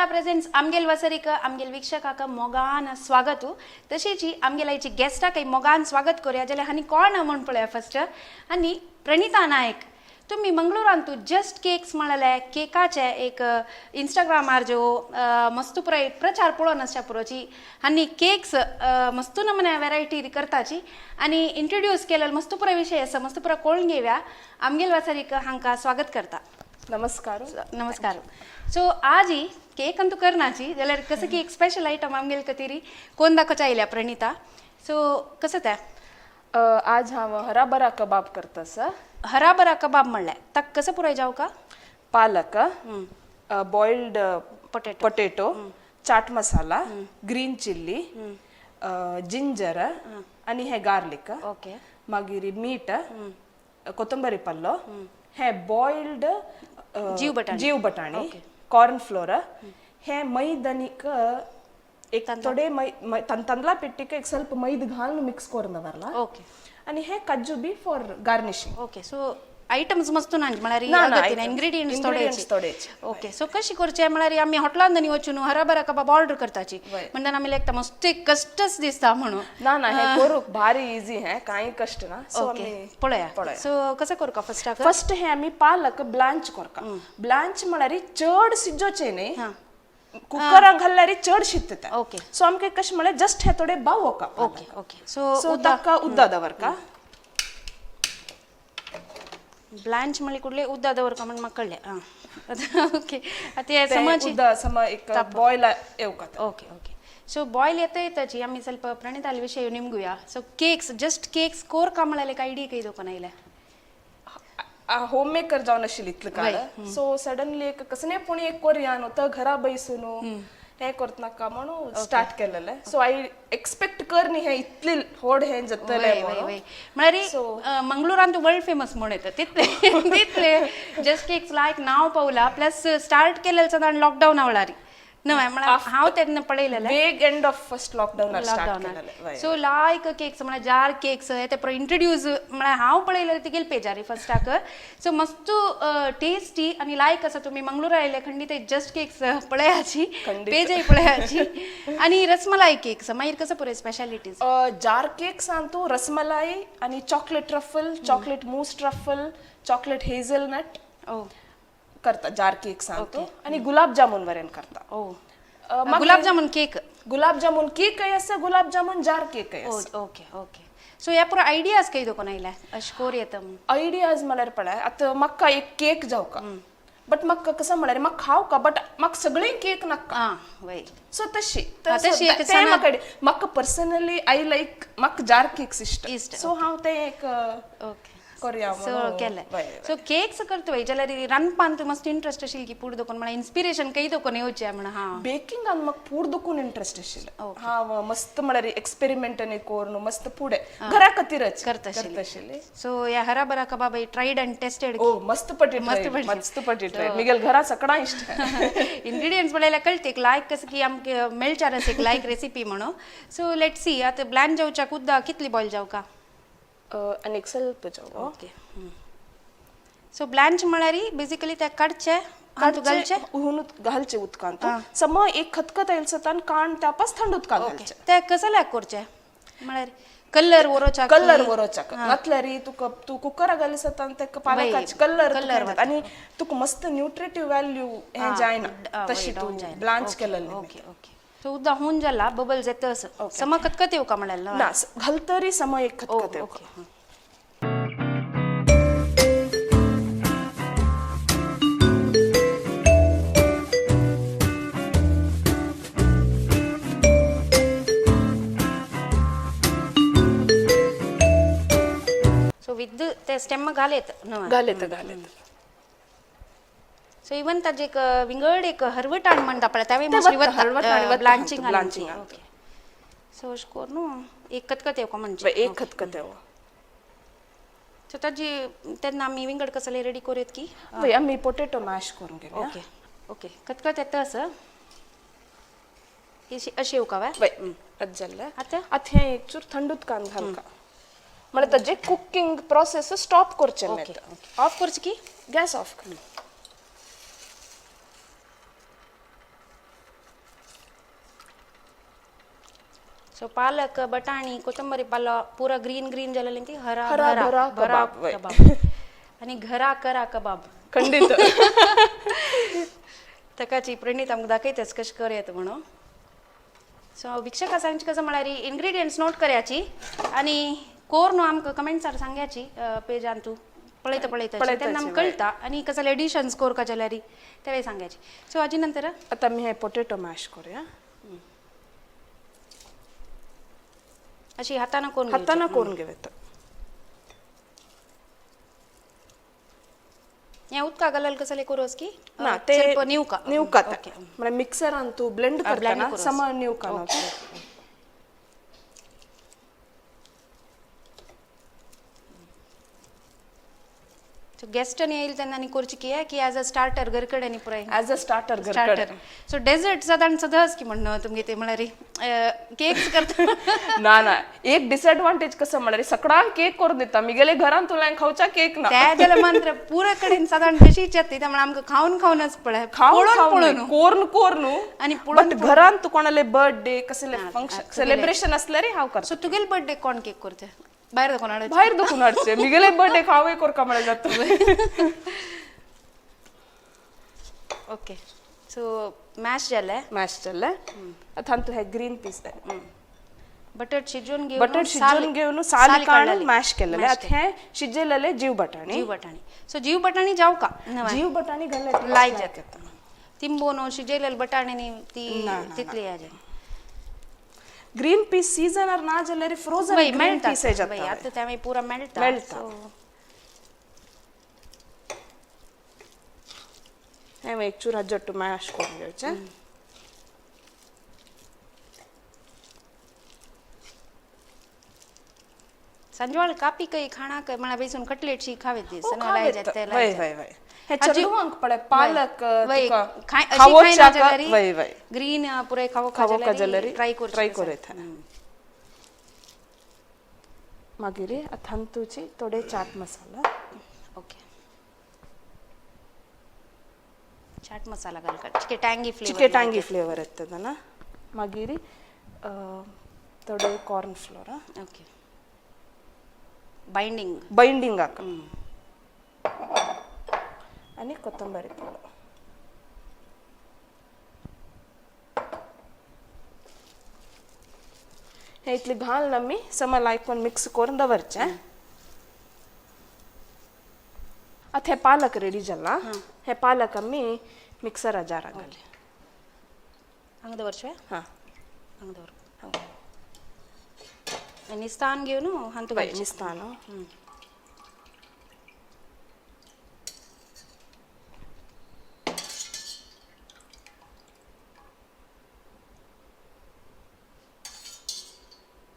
Masala presents आमगेल वसरीक आमगेल वीक्षकाक मोगान स्वागत. तशीच आमगेल आयची गेस्टाकय मोगान स्वागत करूया. जाल्यार हांणी कोण म्हूण पळया फर्स्ट. आनी प्रणिता नायक, तुम्ही मंगळुरांतू जस्ट केक्स म्हळ्यार केकाचे एक इंस्टाग्रामार जो मस्त पुराय प्रचार पळोवन आसच्या पुरोची. आनी केक्स मस्त नमुने वेरायटी करताची आनी इंट्रोड्यूस केलेलो मस्त पुराय विशय आसा, मस्त पुराय कळून घेवया. आमगेल वासारीक हांकां स्वागत करता. नमस्कार. नमस्कार. सो आज ही केक अंतू करनाची जाल्यार कसं की एक स्पेशल आयटम आमगेल खातीर कोण दाखोवच्या आयल्या प्रणिता. सो कसं त्या? आज हांव हराबरा कबाब करता सर. हराबरा कबाब म्हणल्यार ताका कसं पुराय जावं का? पालक, boiled potato, potato, chaat masala, green chilli, ginger आनी हे गार्लिक. ओके. मागीर मीठ, कोथंबरी पल्लो, हे बॉइल्ड जीव बटाणी. जीव बटाणी, कॉर्न फ्लोर, हे मैदनिक एक थोडे मै तांदळा पिट्टीक एक ಸ್ವಲ್ಪ मैद घालून मिक्स करून दवरला. ओके. आणि हे काजू बी for garnishing. Okay, so items मस्त ना म्हळ्यार ना, ना, अगतीन items. Ingredients Ingredients थोडेच. थोडेच. ओके, सो कशी करचे म्हळ्यार आमी हॉटेलान वचून हराबरा कबाब ऑर्डर करताची म्हणटान आमी लेखता मस्त एक कश्टच दिसता म्हणून. ना ना, हे करूक भारी इझी हे, कांय कष्ट ना. So okay. आमी पळया. पळया. सो कसं करू का फर्स्ट? फर्स्ट हे आमी पालक ब्लांच करका. ब्लांच म्हळ्यार चड शिजोवचें न्ही, कुकरान घालल्यार चड शिजता. ओके. सो आमकां कशें म्हळ्यार जस्ट हे थोडे बावोका. ओके ओके, सो सो ताका उद्दा दवरका. ब्लांच म्हणले कुठले उद्दा दवर का म्हण म्हाका कळ्ळें. आं, ओके, आतां हे ते समज उद्दा सम एक बॉयल येवका. ओके ओके, सो बॉयल येता येताची आमी ಸ್ವಲ್ಪ प्रणिताले विशय निमगुया. सो केक्स, जस्ट केक्स कोर का म्हळ्यार एक आयडिया खंय दोकोन आयल्या? होम मेकर जावन आशिल्ली इतलो काळ, सो सडनली एक कसने पूण एक कोरया न्हू, तो घरा बैसून हें करत नाका म्हणून स्टार्ट केलेलें. सो I expect कर न्ही हें इतली व्हड हें जातलें म्हणून. म्हळ्यार मंगळुरांत वर्ल्ड फेमस म्हण येता तितले तितले जस्ट केक्स लायक नांव पावला. प्लस स्टार्ट केलेलं सदां लॉकडाऊन वेळार न्हय, म्हळ्यार हांव तेन्ना पळयलेलें. Vague end of first lockdown start केलेलें. लॉकडाऊन. सो लायक केक्स म्हळ्यार जार केक्स हे ते इंट्रोड्यूस म्हळ्यार हांव पळयलें तिगेल पेजारी फर्स्टाक. सो मस्त टेस्टी आनी लायक आसा. तुमी मंगळूर आयले खंडीत जस्ट केक्स पळयाची, पेजय पळयाची. आनी रसमलाई केक्स मागीर कसं पुराय स्पेशालिटीज? जार केक्स तूं रसमलाई आनी chocolate truffle, chocolate mousse truffle, chocolate hazelnut ओ करता जार केक्स तूं. आनी गुलाब जामुन वरेन करता. ओ, गुलाबजामुन केक. गुलाब जामुन केकय आसा, गुलाब जामुन जार केकय आसा. ओके ओके, सो ह्या पुरो आयडियाज खंय दोकोन आयल्या अशें कोर येता म्हणून? आयडियाज म्हळ्यार पळय, आतां म्हाका एक केक जावका, बट म्हाका कसं म्हळ्यार म्हाका खावका, बट म्हाका सगळीं केक नाका. आं वय. सो तशी तशी एक ते म्हाका म्हाका पर्सनली I like म्हाका जार केक्स इश्ट. इश्ट. सो हांव ते एक ओके कोरया. सो केलें. सो केक्स करता वय जाल्यार रांदपान तूं मस्त इंट्रस्ट आशिल्ली की पूड दोकोन, म्हळ्यार इन्स्पिरेशन खंय दोकोन येवचें म्हण हां? बेकिंगान म्हाका पूड दुखून इंट्रस्ट आशिल्लें. हांव मस्त म्हळ्यार एक्सपेरिमेंट करून मस्त पुढे घरा खातीरच करता करता आशिल्ली. सो ह्या हराबरा कबाब ट्रायड अँड टेस्टेड. ओ, मस्त पटी मस्त try, पटी. मस्त पटी ट्राय, मिगेल घरा सगळा इश्ट. इंग्रेडियंट्स म्हळ्यार कळते एक लायक कसं की आमकां मेळचार आसा एक लायक रेसिपी म्हणून. सो let see, आतां ब्लँड जावच्याक उद्दा कितली बॉयल जावका? आनी एक ಸ್ವಲ್ಪ जावं. ओके, सो ब्लँच म्हळ्यार बेसिकली ते काडचे हातूंत घालचे. हुन घालचे उदकांत, सम एक खतखत आयल सतान काण त्यापास थंड उदकांत घालचे. ते कसल्याक करचे म्हळ्यार कलर वरोवच्याक? कलर वरोवच्याक. नातल्यार तुका तूं कुकरा घाली सतान तेका पालकाचे कलर कलर आनी तुका मस्त न्यूट्रिटिव्ह व्हॅल्यू हें जायना तशी तूं ब्लांच केलेलें. ओके ओके, सो उद्दा होऊन जाला, बबल्स येता असं सम खतखत येवका म्हळ्यार ना? ना, घालतरी सम एक खतखत येवका. ओके. सो विथ ते स्टेम घालेत न्हय? घालेत घालेत. सो इवन ताजे एक विंगड एक हरवटाण म्हणटा पळय, तेवूय ते मोस्टली वता, हरवटाण वता वता, ब्लांचींग. ब्लांचींग. ओके, सो अशें करून एक खतखत येवका म्हणजे. एक खतखत येवो. सो ताजी तेन्ना आमी विंगड कसले रेडी करूयात की. वय, आमी पोटेटो मॅश करून घेवया. ओके ओके, खतखत येता असं अशी येवका वे. वय, अत जाल्लें. आतां? आतां हें एक चूर थंड उदकान घालका, म्हळ्यार ताजें कुकींग प्रोसेस स्टॉप करचें. ओके, ऑफ करची की? गॅस ऑफ कर. सो पालक, बटाणी, कोथंबरी पालो पुरा ग्रीन ग्रीन जालेली ती हरा हरा भरा भरा भरा कबाब, वय. कबाब आणि घरा करा कबाब. खंडित. तकाची प्रणीत आमकां दाखयताच कशें करयात म्हणून. सो वीक्षका सांगची कसं म्हळ्यार इन्ग्रेडियंट्स नोट करयाची आणि कोर न्हू आमकां कमेंट्सार सांगयाची पेजान तूं पळयता पळयता पळयताची, तेन्ना आमकां वय. कळटा आनी कसले एडिशन्स कोरका जाल्यार तेवय सांगयाची. सो हाजी नंतर आता मी हे पोटॅटो मॅश करूया. अशी हातानं कोण घेवची? हातानं करून घेऊयात. या उदका घालाल कसले कोरोस की ना ते ಸ್ವಲ್ಪ निवका निवका. ओके. म्हणजे मिक्सरान तू ब्लेंड ब्लेंड करताना करूस. समा निवका. सो गेस्ट येईल तेन्ना आनी करची की की ॲज अ स्टार्टर घर कडेन पुराय? As a starter. Starter. So dessert सादारण सदांच की म्हणणं तुमगे ते म्हळ्यार केक्स करता. ना ना, एक डिसएडवांटेज कसं म्हळ्यार सगळ्यांक केक करून दिता, मिगेले घरान तुला खावच्या केक ना. त्या जाल्यार मात्र पुरा कडेन सादारण तशीच जाता, त्यामुळे आमकां खावन खावनच पळय. खाऊन पळोवन पळोवन कोर्न कोर्न आणि पळोवन. बट घरान तू कोणाले बर्थडे कसले फंक्शन सेलिब्रेशन असल्यारे हांव करता. सो तुगेले बर्थडे कोण केक करता? भायर कोण हाडचे? भायर दुखून हाडचे. मिगेले बर्थडे हांवूय कोरका म्हळ्यार जाता. ओके, सो मॅश जालें. मॅश जालें. आतां तूं हे ग्रीन पीस बटर शिजोवन घेवन बटर शिजोवन घेवन साली काडून मॅश केलेले. आतां हे शिजयलेले जीव बटाणी. जीव बटाणी. सो जीव बटाणी जाव का? जीव बटाणी घालले. लायक जाता. तिंबोन शिजयलेले बटाणी ती तितली हाजें. ग्रीन पीस सीजनार ना जाल्यार फ्रोजन वय ग्रीन मेळटा. पीस जाता. वय, आतां ते मागीर पुरा मेळटा. मेळटा. सो हें एक चूर हाजट्टू मॅश करून घेवचें. सांजवाळ कापी काही खाणाक म्हळ्यार बेसून कटलेट शी खावेत दीस. ओ, न्हू, लाय खावेत. जाता, लाय वय जाता. वय वय, हे चेडवांक पळय पालक वय, तुका खाय अशी खावोच्याक खायना जाल्यार वय वय ग्रीन पुराय खावो. खावोका जाल्यार ट्राय करचें. ट्राय करयता. मागीर आतां तुजी थोडे चाट मसाला. ओके, चाट मसाला घालका, चिके टँगी फ्लेवर. चिके टांगी फ्लेवर येतना. मागीर थोडे कॉर्न फ्लोर. Okay, binding. बायंडिंगाक आनी कोथंबरी पावडर. हे इतले घालून आमी समा लायकून मिक्स करून दवरचें. आतां हे पालक रेडी जाला. हे पालक आमी मिक्सरा जारां घाली. हांगा दवरचें? हां. हांगा दवर आनी स्थान घेवन हांतू वय घालचें. निस्ता न्हू.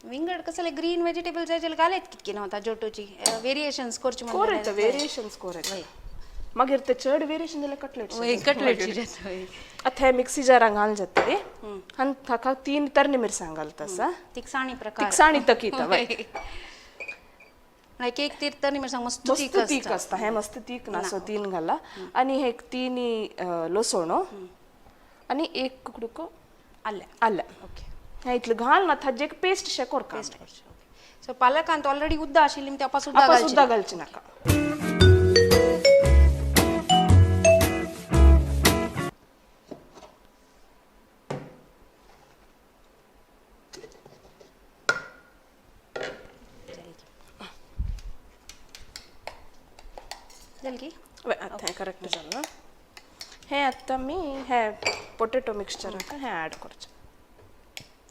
विंगड कसले ग्रीन वेजिटेबल्स जाय जाल्यार घालेत कितकी न्हू आतां जोटोची वेरिएशन्स करची. कोर येता, वेरिएशन्स कोर येता. मागीर ते चड वेरिएशन जाल्यार कटलेट. वय, कटलेट जाता वय. आतां हे मिक्सी जारां घालून जातरी आनी ताका तीन तरणी मिरसांग घालता आसा. तिखसाणी प्रकार. तिखसाणी तकीता वय. लायक एक तीर तरणी मिरसांग मस्त मस्त तीख तीख आसता. आसता. हें मस्त तीख ना, सो तीन घाला आनी हे तीन लसण आनी एक कुकडुको आलें. आलें. ओके. हें इतलें घाल ना ताजें एक पेस्ट शें कोरका. पेस्ट करचें. ओके, सो पालकांत ऑलरेडी उद्दा आशिल्ली, ते आपा सुद्दां आपा घालची. सुद्दां घालची नाका. जालें की? वय, आतां हें करेक्ट जालें. हें आतां आमी हें पोटेटो मिक्सचराक हें ऍड करचें.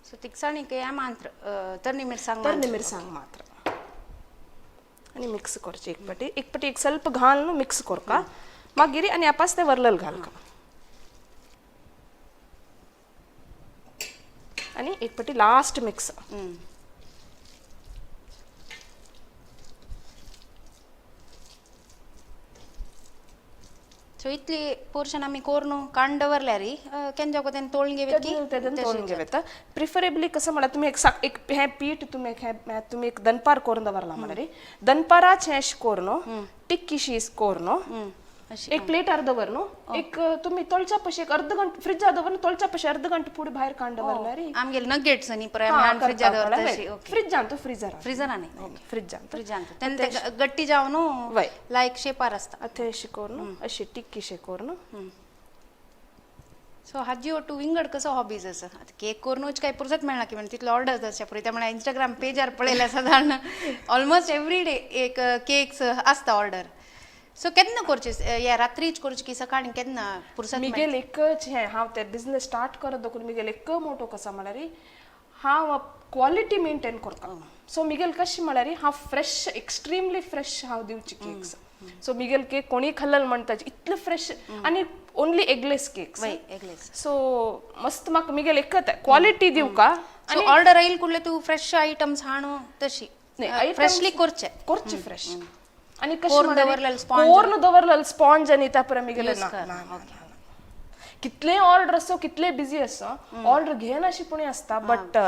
सो तिखसाणीक हें मात्र तरणी मिरसांग. तरणी मिरसांग मात्र आनी मिक्स करचें. एक पटी एक पटी एक ಸ್ವಲ್ಪ घालून मिक्स कोरका. मागीर आनी आपास तें वरलल घालका आनी एक पटी लास्ट मिक्स. सो इतली पोर्शन आमी कोरून काण दवरल्यार केन्ना तेन्ना तोळून घेवत की. तोळून घेवता. प्रिफरेबली कसं म्हणल्यार तुमी एक एक हें पीठ तुमी एक हें तुमी एक दनपार करून दवरला म्हणल्यार दनपाराच हें अशें करून टिक्की शीस करून एक प्लेटार दवर न्हू, एक तुमी तोलच्या पशी एक अर्ध घंट फ्रिजा दवर, तोलच्या पशी अर्ध घंट पुढे भायर काण दवरल्यार. आमगेले नगेट्स न्ही पुराय आमी फ्रिजा दवरता तशी. ओके. फ्रिजान तो फ्रिजर फ्रिजरा न्ही, फ्रिजान. फ्रिजान तेन्ना ते गट्टी जावन वय. लायक शेपार आसता. अथंय अशें करून अशी टिक्की शे करून. सो हाजी ಒಟ್ಟು विंगड कसो हॉबीज आसा. आतां केक करूनच काय पुरसत मेळना की म्हणजे तितलो ऑर्डर्स आसच्या पुरी, त्यामुळे इंस्टाग्राम पेजार पळयल्यार सादारण ऑलमोस्ट एवरी डे एक केक्स आसता ऑर्डर. सो केन्ना करचे, या रात्रीच करचे की सकाळी केन्ना पुरसत? मिगेल एकच हें हांव ते बिझनेस स्टार्ट करत दखून मिगेल एक मोटो कसा म्हळ्यार हांव क्वॉलिटी मेंटेन करता. सो मिगेल कशी म्हळ्यार हांव फ्रेश, एक्स्ट्रीमली फ्रेश हांव दिवची केक्स. सो मिगेल केक कोणी खाल्लल म्हणटा इतले फ्रेश आनी ओन्ली एगलेस केक्स. वय, एगलेस. सो मस्त म्हाका मिगेल एकच क्वॉलिटी दिवका. सो ऑर्डर येईल कुडले तूं फ्रेश आयटम्स हाणू तशी फ्रेशली करचे. करचे फ्रेश आनी कोर्न दवरलेले स्पॉन्ज. कोर्न दवरलेले स्पॉन्ज आनी त्या परे मिगेले ना. कितले ऑर्डर असो, कितले बिझी असो, ऑर्डर घेनाशी पुणे असता, बट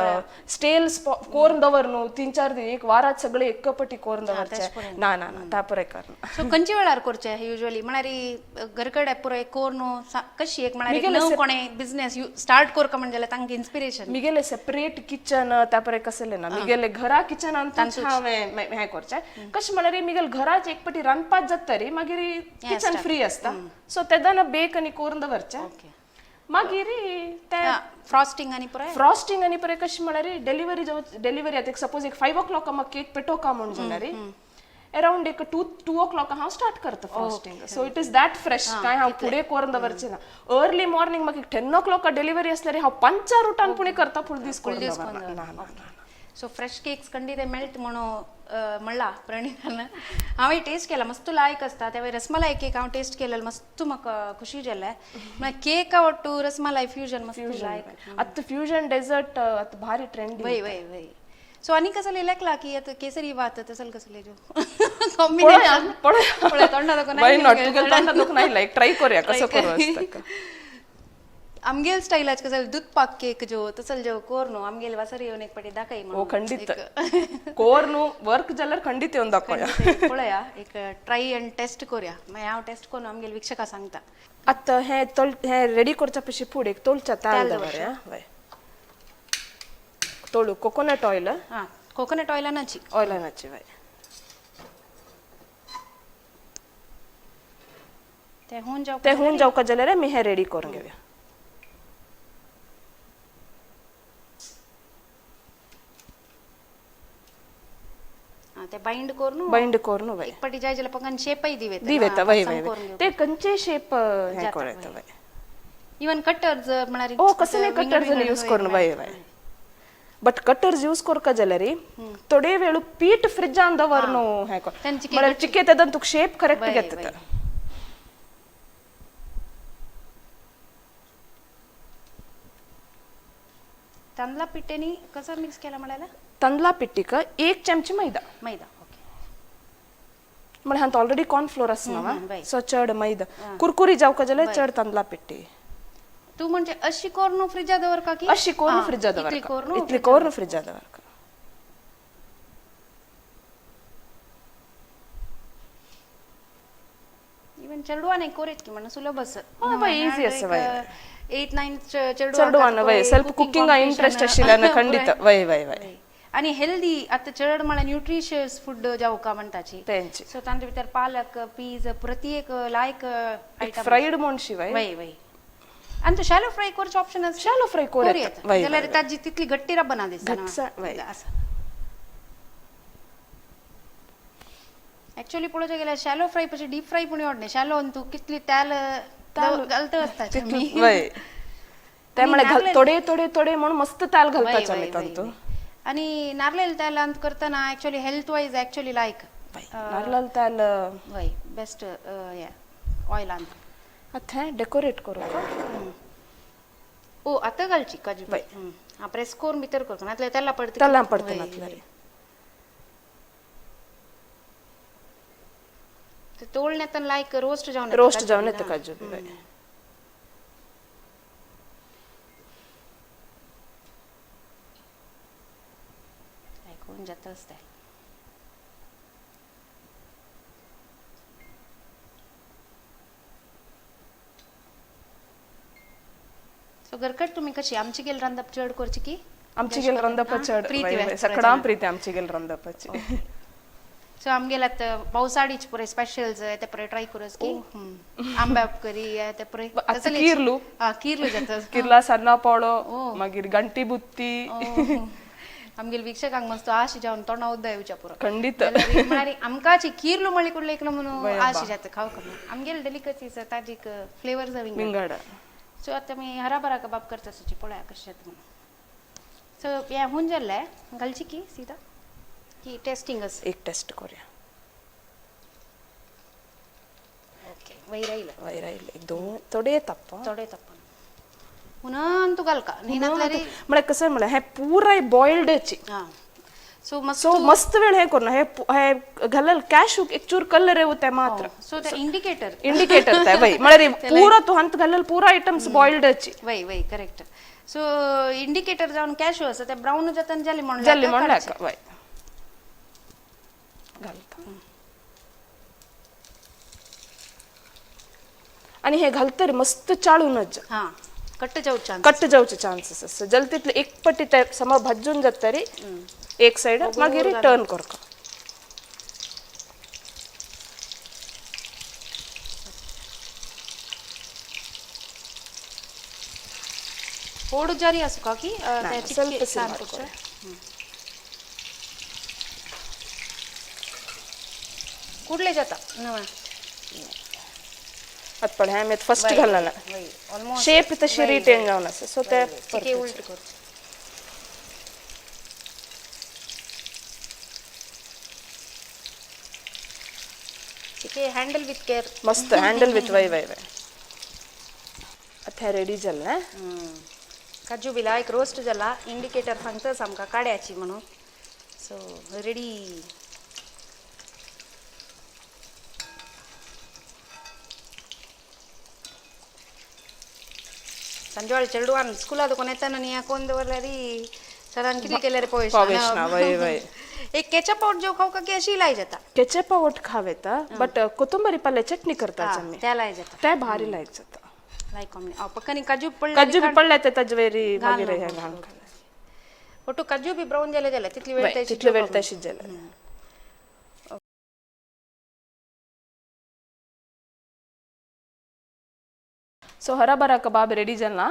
स्टेल कोर्न दवर न्हू 3-4 दीस एक वारात सगळे एक पटी कोर्न दवरचे ना ना ना त्या परे करना. सो खंयच्या वेळार करचे युजली म्हळ्यार घरकडे पुराय कोर्न कशी एक म्हळ्यार नव कोणे बिझनेस स्टार्ट करका म्हण जाल्यार तांकां इन्स्पिरेशन? मिगेले सेपरेट किचन त्या परे कसले ना, मिगेले घरा किचन हांवें हें करचें. कशें म्हळ्यार मिगेले घराच एक पटी रांदपाक जाता रे, मागीर किचन फ्री आसता. सो तेन्ना बेक आनी कोर्न दवरचें. मागीर ते फ्रॉस्टिंग आनी पुराय फ्रॉस्टिंग आनी पुराय कशें म्हळ्यार डिलिव्हरी डिलिव्हरी आतां सपोज एक 5 o'clock म्हाका केक पेटोवका म्हूण जाल्यार अरावंड एक 2 o'clock हांव स्टार्ट करता frosting. So it is that fresh, काय हांव फुडें करून दवरचें ना. अर्ली मॉर्निंग म्हाका 10 o'clock delivery आसल्यार हांव 5 उठान पुणे करता, फुडें दीस करून दवरना. सो फ्रेश केक्स खंडीत मेळट म्हणून म्हणला प्रणितान. हांवें टेस्ट केला, मस्त लायक आसता. त्या रसमलाई केक हांव टेस्ट केलेलो, मस्त म्हाका खुशी जालें. म्हळ्यार केका ಒಟ್ಟು रसमलाई फ्युजन मस्त लायक. आतां फ्युजन डेझर्ट आतां भारी ट्रेंडी. वय वय वय. सो आनी कसले लेखला की आतां केसरी भात तसल कसले जो पळोवया पळोवया, तोंडा दुखून आयला एक ट्राय करूया कसो करू आसता. आमगेल स्टायलाच कसं दूध पाक केक जो तसल जो कोर न्हू आमगेल वासर येवन एक पाटी दाखय. हो खंडीत कोर न्हू वर्क जाल्यार खंडीत येवन दाखोवया. पळया एक ट्राय आनी टेस्ट करूया, मागीर हांव टेस्ट करून आमगेल वीक्षका सांगता. आतां हें तोल हें रेडी करच्या पयलीं फुडें एक तोलच्या ताल दवरया. वय तोळू कोकोनट ऑयल. हां कोकोनट ऑयलानाची. ऑयलानाची वय. ते होऊन जाव ते होऊन जावका जाल्यार आमी हें रेडी करून घेवया. ते बाइंड करून बाइंड करून वय एक पटी जाय जाल्यार पकान शेपय दिवेता. दिवेता वय वय ते खंयचे शेप हें करता वय. इवन कटर्स म्हळ्यार ओ कसले कटर्स यूज करून वय वय. बट कटर्स यूज करका जाल्यार थोडे वेळ पीठ फ्रिजान दवर न्हू हें कर म्हळ्यार चिके तेदन तुका शेप करेक्ट घेता. तांदळा पिठ्यानी कसं मिक्स केला म्हळ्यार? तांदळा पिठीक 1 चमची मैदा. मैदा ओके. म्हळ्यार हांत ऑलरेडी कॉर्नफ्लोर आसना सो चड मैदा कुरकुरी जावका जाल्यार चड तांदळा पिठी. तूं म्हणजे अशी करून फ्रिजा दवरका की अशी करून फ्रिजा दवरका, इतली करून फ्रिजा दवरका. इवन चेडवान कोरेत की म्हणून सुलभ आसा. हय इझी आसा वय. 8-9 चेडवान वय सेल्फ कुकिंग इंट्रस्ट आशिल्ल्यान खंडीत वय वय वय. आणि हेल्दी आता चड म्हळ्यार न्यूट्रिशियस फूड जावका म्हणटाची. सो तांचे भितर पालक पीज प्रति एक लायक आयटम फ्रायड म्हण शिवाय वय वय. आनी तो शॅलो फ्राय करचो ऑप्शन आसा. शॅलो फ्राय करूं जाल्यार ताजी तितली घट्टी रबना दिसता. आसा एक्चुअली पळोवचें गेल्यार शॅलो फ्राय पशी डीप फ्राय पूण एवढ न्ही. शॅलो तूं कितली तेल घालता आसता. वय ते म्हळ्यार थोडे थोडे थोडे म्हणून मस्त तेल घालपाचें आमी तातूंत. आणि नारळाला तेल अंत करताना actually health wise actually like नारळाला तेल वय बेस्ट ऑयल अंत. आतां हें डेकोरेट करूं का? ओ आतां घालची काजू. हां प्रेस करून भितर करूं नातल्यार तेला पडटा. तेला पडटा नातल्यार तोळण्यात लायक रोस्ट जावन रोस्ट जावन येता काजू. होऊन जातं असते. सो घरकट तुमी कशी आमची गेल रांदप चड करची की आमची गेल रांदप चड. प्रीती वय, वय, सगळ्यां प्रीती आमची गेल रांदपाची. सो आमगेला पावसाळीच पुरे स्पेशल्स ते पुरे ट्राय करूस की आंब्या करी ते पुरे. आतां किर्लू. हा, किर्लू जाता. किर्ला सान्ना पोळो, मागीर गंटी बुत्ती. आमगेल वीक्षकांक मस्त आशी जावन तोंडा उद्दा येवच्या पुरो. खंडित. म्हळ्यार आमकांची किर्लू म्हणली कुठलं एक म्हणून आशी जाता खाऊ करून. आमगेल डेलिकसी ताजी फ्लेवर विंगड. विंगड. सो आतां मी हराभरा कबाब करता आसूची पळया कशें जाता म्हणून. सो हें हुन जाल्लें घालची की सीधा की टेस्टिंग आसा. एक टेस्ट करूया. ओके, वयर आयला. वयर आयले, एक दोन थोडे ताप. थोडे तापन पुन्हा तू घालका न्ही नासल्यार. म्हळ्यार कसं म्हळ्यार हें पुराय बॉयल्डची. हां, सो मस्त. सो मस्त वेळ हे करून हे हे घालल कॅशू एक चूर कलर येऊ ते मात्र. सो ते इंडिकेटर. इंडिकेटर ते वय, म्हळ्यार पुरा तू हंत घालल पुरा आयटम्स बॉयल्डची. वय वय, करेक्ट. सो इंडिकेटर जावन कॅशू आसा ते ब्राऊन जाता जाली म्हणून. जाली म्हणल्यार वय घालता आणि हे घालतरी मस्त चाळूनच. हां, कट्ट जावचे चान्स. कट्ट जावचे चान्सेस आसा. जल तितले एक पट्टी ते समा भाजून जातरी एक सायड, मागीर टर्न करका. होड जारी आसू का की ना, ते ಸ್ವಲ್ಪ चिटके simmer सान करचे? करूया. कुडले जाता नव्या. आत पळय हांवें फर्स्ट घालना. वय, ऑलमोस्ट. शेप तशी रिटेन जावन आसा, सो ते चिके उलट करचे. चिके हँडल विथ केअर. मस्त हँडल विथ, वय वय वय. आतां हें रेडी जालें. काजू बी लायक रोस्ट जाला. इंडिकेटर सांगताच आमकां काड्याची म्हणून. So ready. सांजवाळ चेडवान स्कुला कोण येताना न्ही कोण दवरल्यार सरान कितें केल्यार पळोवश ना, पळय. वय वय. एक केचप पावट जेव खावका की अशी लाय जाता. केचप ओट खाव येता, बट कोथंबरी पल्ले चटणी करता आमी. त्या लाय जाता. ते भारी लायक जाता. लायक आमने पक्कानी काजू पडले. काजू बी पडले ते ताजे वेरी मागीर हे घालून खालें. ಒಟ್ಟು काजू बी ब्राऊन जाले जाल्यार तितली वेळ वय, तितलो वेळ तशीच जालें. सो हराभरा कबाब रेडी जाला.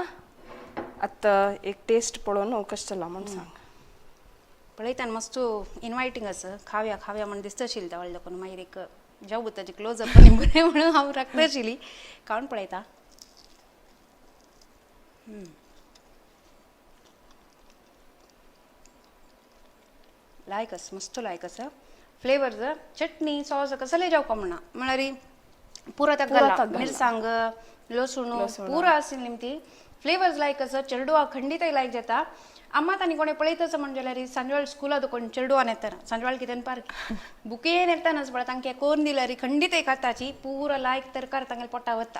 आतां एक टेस्ट पळोवन कशें जाला म्हूण सांग. पळयतान मस्त इनवायटींग आसा. खावया खावया म्हण दिसता आशिल्ली त्या व्हडल्या कोण. मागीर एक जावं ताजे क्लोज अप आनी बरें म्हणून हांव राखता आशिल्ली. खावन पळयता. लायक आसा, मस्त लायक आसा. फ्लेवर, चटणी, सॉस कसले जावका म्हणा, म्हळ्यार पुरा ताका पुरा घाला. ताका घाला. मिरसांग, लसूण पुरा आशिल्ली ती फ्लेवर्स लायक आसा. चेडवा खंडीतय लायक जाता. आमात आनी कोणें पळयता म्हण जाल्यार सांजवेळ स्कुलांत कोण चेडवान येतना, सांजवेळ कितें पार्क बुकेन येतानाच पळय तांकां कोरून दिल्यार खंडीतय खाताची. पुरा लायक तर कर तांगेले पोटा वता.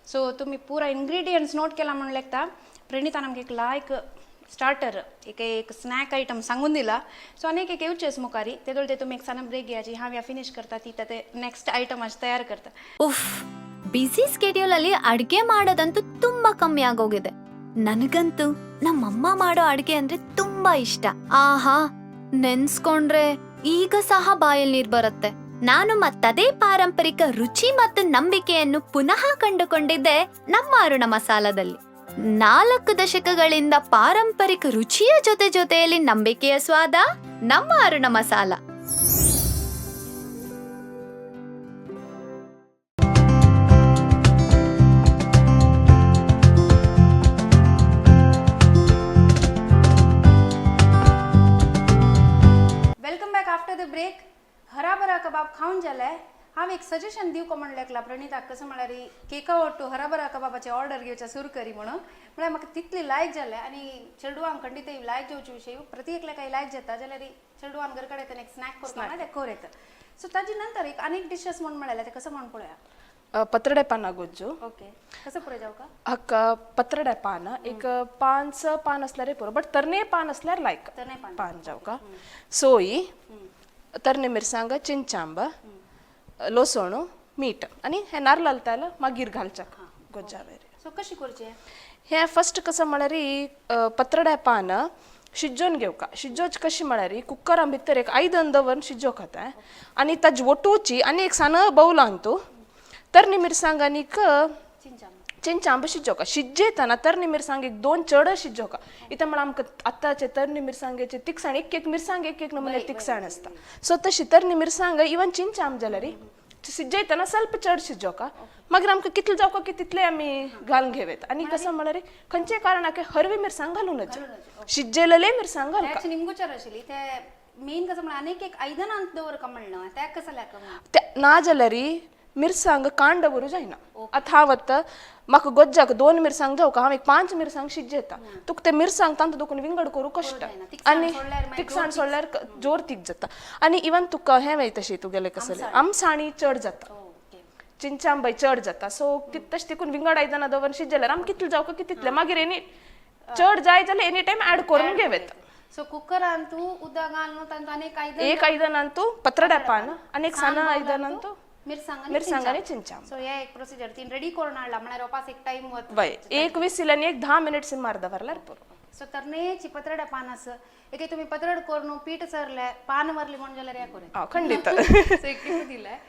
सो तुमी पुरा इन्ग्रिडियंट्स नोट केला म्हणून लेखता. प्रणितान आमकां एक लायक स्टार्टर, एक एक स्नॅक आयटम सांगून दिला. सो आनी एक येवचेच मुखारी ते ते तुमी एक सान ब्रेक घेयाची. हांव ह्या फिनीश करता ती ते नेक्स्ट आयटम अशें तयार करता. ಉಫ್, ಬ್ಯುಸಿ ಸ್ಕೆಡ್ಯೂಲ್ ಅಲ್ಲಿ ಅಡ್ಗೆ ಮಾಡೋದಂತೂ ತುಂಬಾ ಕಮ್ಮಿ ಆಗೋಗಿದೆ. ನನಗಂತೂ ನಮ್ಮಮ್ಮ ಮಾಡೋ ಅಡ್ಗೆ ಅಂದ್ರೆ ತುಂಬಾ ಇಷ್ಟ. ಆಹಾ, ನೆನ್ಸ್ಕೊಂಡ್ರೆ ಈಗ ಸಹ ಬಾಯಲ್ಲಿ ನೀರ್ ಬರುತ್ತೆ. ನಾನು ಮತ್ತದೇ ಪಾರಂಪರಿಕ ರುಚಿ ಮತ್ತು ನಂಬಿಕೆಯನ್ನು ಪುನಃ ಕಂಡುಕೊಂಡಿದ್ದೆ ನಮ್ಮ ಅರುಣ ಮಸಾಲದಲ್ಲಿ. 4 ದಶಕಗಳಿಂದ ಪಾರಂಪರಿಕ ರುಚಿಯ ಜೊತೆ ಜೊತೆಯಲ್ಲಿ ನಂಬಿಕೆಯ ಸ್ವಾದ ನಮ್ಮ Aruna masala. Welcome back after the break. हराभरा कबाब खावन जाले. हांव एक सजेशन दिवं म्हण लेखला प्रणिताक, कसं म्हळ्यार केका ओट्टू हराभरा कबाबाची ऑर्डर घेवच्या सुरू करी म्हणून. म्हळ्यार म्हाका तितली लायक जालें आनी चेडवांक खंडीत लायक जावचे विशय प्रति एकल्या काही लायक जाता जाल्यार चेडवान घर कडेन एक स्नॅक करता ते कर येता. सो ताजे नंतर एक आनीक डिशस म्हण म्हळ्यार ते कसं म्हण पळोवया. पत्रडे पाना गोज्जू. ओके, कसं पुरें जावं का? हक्क पत्रडे पान एक 5 पान असल्यार पुरो, बट तरणे पान असल्यार लायक. तरणे पान. पान जावं का. सोयी, तरणे मिरसांग, चिंचांब, लसण, मीठ आनी हे नारल घालता मागीर घालच्याक गोज्जा वेर. सो कशी करचे? हें फस्ट कसं म्हळ्यार पत्रड्या पान शिजोवन घेवका. शिजोवची कशी म्हळ्यार कुकरा भितर एक आयदन दवरून शिजोवक खाता आनी ताजी वटोवची आनी एक सान बौलान तूं तरणी मिरसांग आनीक चिंचांब शिजोवका. शिजयतना तरणी मिरसांग एक दोन चड शिजोवका. इतलें म्हळ्यार आमकां आतांचे तरणी मिरसांगेचे तिखसाण एक एक मिरसांग एक एक नमुने तिखसाण आसता. सो तशी तरणी मिरसांग इवन चिंचांब जाल्यार शिजयतना स्वल्प चड शिजोवका. मागीर आमकां कितले जावका की तितले आमी घालून घेवत. आनी कसं म्हळ्यार खंयचे कारणाक हरवी मिरसांग घालूं नज, शिजयलेले मिरसांग घालका. निमगुचार आशिल्ली ते मेन कसं म्हळ्यार आनीक एक आयदनांत दवरका म्हणलं त्या कसं लागं ते ना जाल्यार मिरसांग कांड दवरूं जायना. आतां हांव आतां म्हाका गोज्जाक दोन मिरसांग जावका, हांव एक 5 मिरसांग शिजयता. तुका ते मिरसांग तांतू दुखून विंगड करूं कश्ट आनी तिखसाण सोडल्यार जोर तीख जाता. आनी इवन तुका हें वयता तशी तुगेलें कसलें आमसाणी चड जाता, चिंचांबय चड जाता. सो तशें तिकून विंगड आयदनां दवरून शिजल्यार आमकां कितलें जावका की तितलें मागीर एनी चड जाय जाल्यार एनी टायम एड करून घेवं. सो कुकरान तूं उदक घालून तांतूं आनी एक आयदन एक आयदनान तूं पत्रड्या पान आनी एक सान आयदनान तूं मिरसांग मिरसांग आनी चिंचांब. सो हे एक प्रोसिजर तीन रेडी करून हाडला म्हळ्यार ओपास एक टायम वता. वय एक विसील आनी एक 10 मिनिट्स मार दवरल्यार पुरो. सो तरनेची पत्रड्या पान आस एके तुम्ही पत्रड करून पीठ सरले पान वरली म्हणून जाल्यार हे करूं. खंडीत. सो एक टिप दिलाय.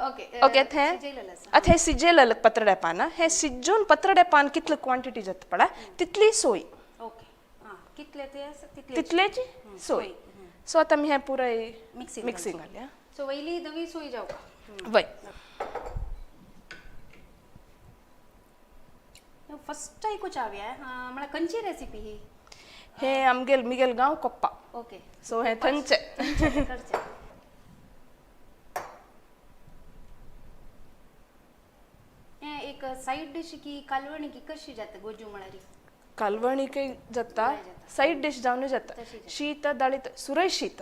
ओके ओके आतां हें शिजयलें पत्रड्या पान, हें शिजोवन पत्रड्या पान कितले क्वॉन्टिटी जाता पळय तितली सोय. ओके आं कितले ते तितले तितलेची सोय. सो आतां आमी हें पुराय मिक्सिंग घालया. सो वयली धवी सोय जावका. वय फस्ट आयकूच हांवें म्हळ्यार खंयची रेसिपी ही? हे आमगेल मिगेल गांव कोप्पा. ओके सो हें थंयचें करचें. हें एक सायड डिश की कालवणी की कशी जाता गोजू म्हळ्यार? कालवणीकय जाता, सायड डीश जावनूय जाता. शीत दाळीत सुरय शीत,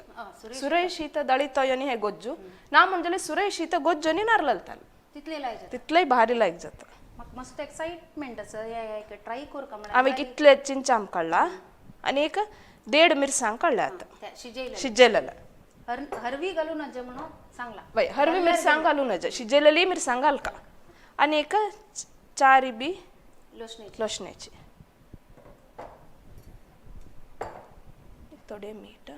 सुरय शीत दाळीत आनी हें गोज्जू ना म्हणजे सुरय शीत गोज्जू आनी नारल ताल तितले लायक जाता, तितलेय भारी लायक जाता. म्हाका मस्त एक्सायटमेंट आसा हे ट्राय करका म्हळ्यार. हांवें कितले चिंचाम काडला आनी एक 1.5 मिरसांग काडल्या आतां शिजयलें शिजयलेलें. हरवी घालूं नज म्हणून सांगला. वय हरवी मिरसांग घालूं नज, शिजयलेली मिरसांग घालका. आनी एक 4 बी लोशण्याची, थोडे मीठ,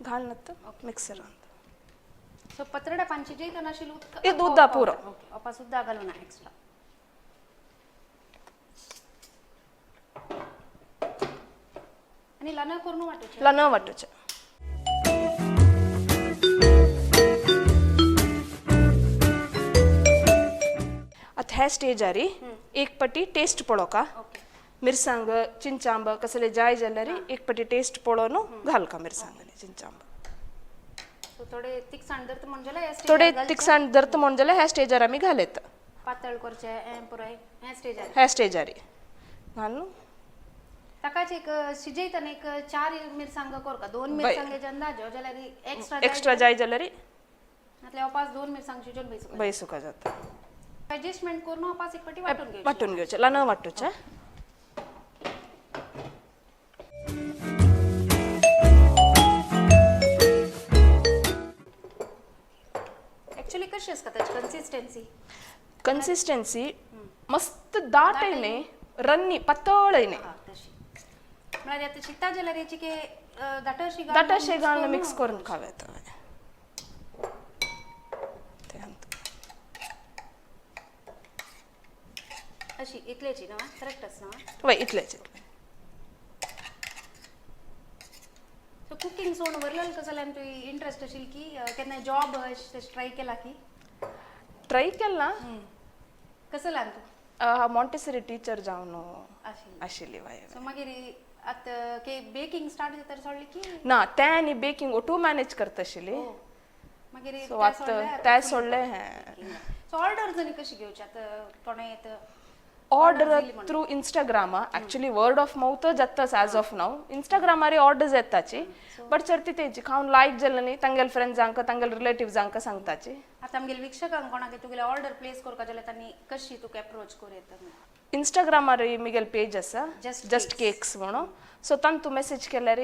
घाल ना मिक्सरांत. सो पत्रड्या पान शिजयतना आशिल्लें उदक ಇದು ಉದ್ದ ಪೂರ. ओके ओपास उदक घालूं ना एक्स्ट्रा. आनी ल्हान करून वांटूचें. ल्हान वांटूचें. आतां ह्या स्टेजार एक पटी टेस्ट पळोवका. मिरसांग चिंचांब कसले जाय जाल्यार एक पटी टेस्ट पळोवन घालका मिरसांग आनी चिंचांब. थोडे तिखसाण धरता म्हण जाल्यार थोडे तिखसाण धरता म्हण जाल्यार ह्या स्टेजार आमी घालयता. पातळ करचें हें पुराय ह्या स्टेजार. ह्या स्टेजार घालून ताकाच एक शिजयतना एक 4 मिरसांग करका, 2 मिरसांगेचे अंदाजो जाल्यार एक्स्ट्रा एक्स्ट्रा जाय जाल्यार नातल्यार ओपास 2 मिरसांग शिजोवन बैसूक बैसूका जाता. एडजस्टमेंट करून ओपास एक पटी वांटून घेवचें. वांटून घेवचें, ल्हान वांटूचें. एक्चुअली कशी आसता ताची कन्सिस्टन्सी? कन्सिस्टन्सी मस्त दाट न्ही, रन्नी पातळ न्ही. तशी म्हळ्यार आतां शिता जाल्यार हेची के दाटशी दाटशे घालून मिक्स करून खावं येता. अशी इतल्याची ना करेक्ट आसा ना? वय इतलेच. सो कुकिंग सोडून वरलेल कसं जाल्यार तुवें इंट्रस्ट आशिल्ली की केन्ना जॉब तशें ट्राय केला की? ट्राय केला. कसं ल्यान तूं? मॉन्टेसरी टीचर जावन आशिल्ली. आशिल्ली वय. सो मागीर आतां के बेकिंग स्टार्ट जाता सोडली की? ना तें आनी बेकिंग ओटू मॅनेज करता आशिल्ली. मागीर सो आतां तें सोडलें हें. सो ऑर्डर आनी कशी घेवची आतां कोणें येता? Order through Instagram. Actually word of mouth जाताच एज ऑफ नाव. इंस्टाग्रामार ऑर्डर्स येताची बट चडती तेंची खावन लायक जालें न्ही तांगेले फ्रेंड्सांक तांगेले रिलेटिव्सांक सांगताची. आतां आमगेले वीक्षकांक कोणाक तुगेले ऑर्डर प्लेस करपा जाल्यार तांणी कशी तुका एप्रोच करूं येता? इंस्टाग्रामार मिगेल पेज आसा जस्ट केक्स म्हणून. सो तांतू मेसेज केल्यार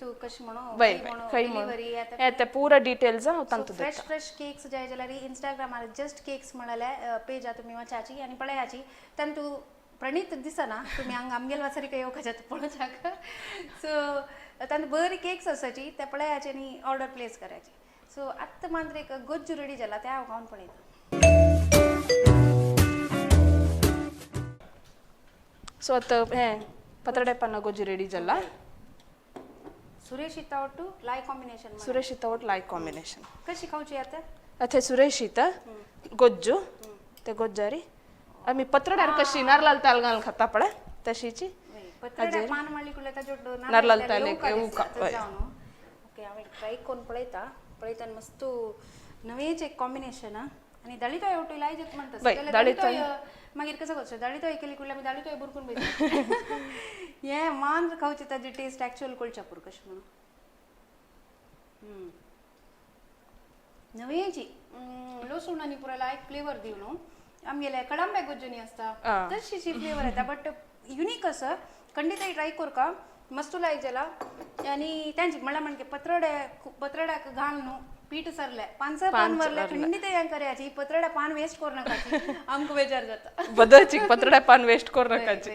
तूं कशें म्हणून वय वय खंय डिलिव्हरी. म्हणून ते पुरा डिटेल्स हांव तांतू फ्रेश दिता. फ्रेश केक्स जाय जाल्यार इंस्टाग्रामार जस्ट केक्स म्हळ्यार पेज तुमी वचाची आनी पळयाची. तांतू प्रणीत दिसना, तुमी हांगा आमगेल वासरी खंय येवपाचे पळोवच्याक. सो तांतू बरी केक्स आसाची, ते पळयाचे आनी ऑर्डर प्लेस करायची. सो आत्तां मात्र एक गोज्जू रेडी जाला, ते हांव खावन पळयता. सो आतां हें पत्राडे पाना गोज्जू रेडी जाला. सुरेश इतावटू लाय कॉम्बिनेशन. सुरेश इतावट लाय कॉम्बिनेशन. कशी खावची आतां? अथे सुरेश इत गोज्जू ते गोज्जारी आमी पत्रड्यार कशी नारलाल ताल घालून खाता पळय तशीची. पत्रड्या पान माळी कुठल्या ताजो. नारलाल ताल एक येवका, वय. ओके, हांव एक ट्राय करून पळयता पळयता. मस्त नवेच एक कॉम्बिनेशन. आनी दाळीतो एवटो लायजेत म्हणटा. वय, दाळीतोय. मागीर कसं करचें, दाळीतोय केली कुडल्या आमी दाळीतोय बुरकून पळयता. हें मांद्र खावची ताजी टेस्ट एक्चुअल कळच्या पुरो कशें म्हणून. नवेची लसूण आनी पुरा लायक फ्लेवर दिवन न्हू, आमगेले कळंबे गोज्जुनी आसता तशीची फ्लेवर येता, बट युनीक आसा. खंडीत ट्राय करका, मस्त लायक जाला. आनी तेंची म्हणल्यार म्हणजे पत्रडे पत्रड्याक घाल न्हू, पीठ सरले पानसर पान वरले. खंडीत हें करायची, पत्रड्या पान वेस्ट करू नाकाची, आमकां बेजार जाता. बदलची पत्रड्या पान वेस्ट करू नकाची.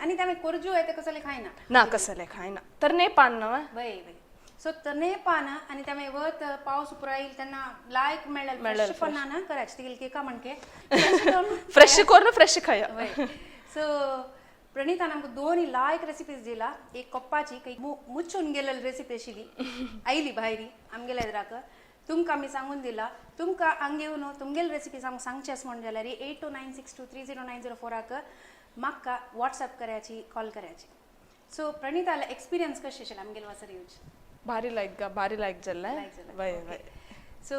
आनी ते आमी कोरजू येता कसले खायना. ना, कसले खायना, तर ने पान ना. वय वय, सो तने पान आनी त्यामुळे वत पावस पुरा येईल त्यांना लायक मेळ्ळें फ्रेश पन्ना करायचे तिगेले केका म्हणके. फ्रेश करून फ्रेश खाया. सो प्रणितान आमकां दोन लायक रेसिपीज दिला. एक कोप्पाची काही मुचून गेलेली रेसिपी आशिल्ली, आयली भायरी आमगेल्या एदराक तुमकां आमी सांगून दिला. तुमकां हांगा येवन तुमगेले रेसिपीज आमकां सांगचे आसा म्हणून जाल्यार 8296230904 म्हाका वॉट्सएप करायची, कॉल करायची. सो प्रणिताला एक्सपिरियन्स कशें आशिल्लें आमगेले वासर येवचे? भारी लायक गा, भारी लायक जाल्लें. लायक जालें. वय वय. सो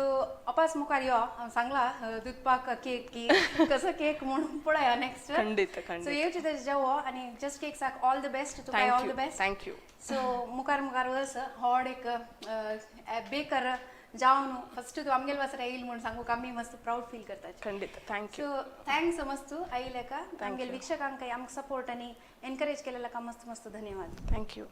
अपास मुखार यो, हांव सांगला दुदपाक केक की कसो केक म्हणून पळया नेक्स्ट. खंडीत खंडीत. सो येवचे तशें जेवो आनी जस्ट केक्साक ऑल the best तुका. Thank all you. The best. Thank you. So मुखार मुखार वस, होड एक बेकर जावन फस्ट तूं आमगेले वासर येईल म्हूण सांगूक आमी मस्त प्रावड फील करता. खंडीत, thank you. So thanks मस्त आयले का. आमगेले वीक्षकांक आमकां सपोर्ट आनी एनकरेज केलेला का मस्त मस्त धन्यवाद. Thank you.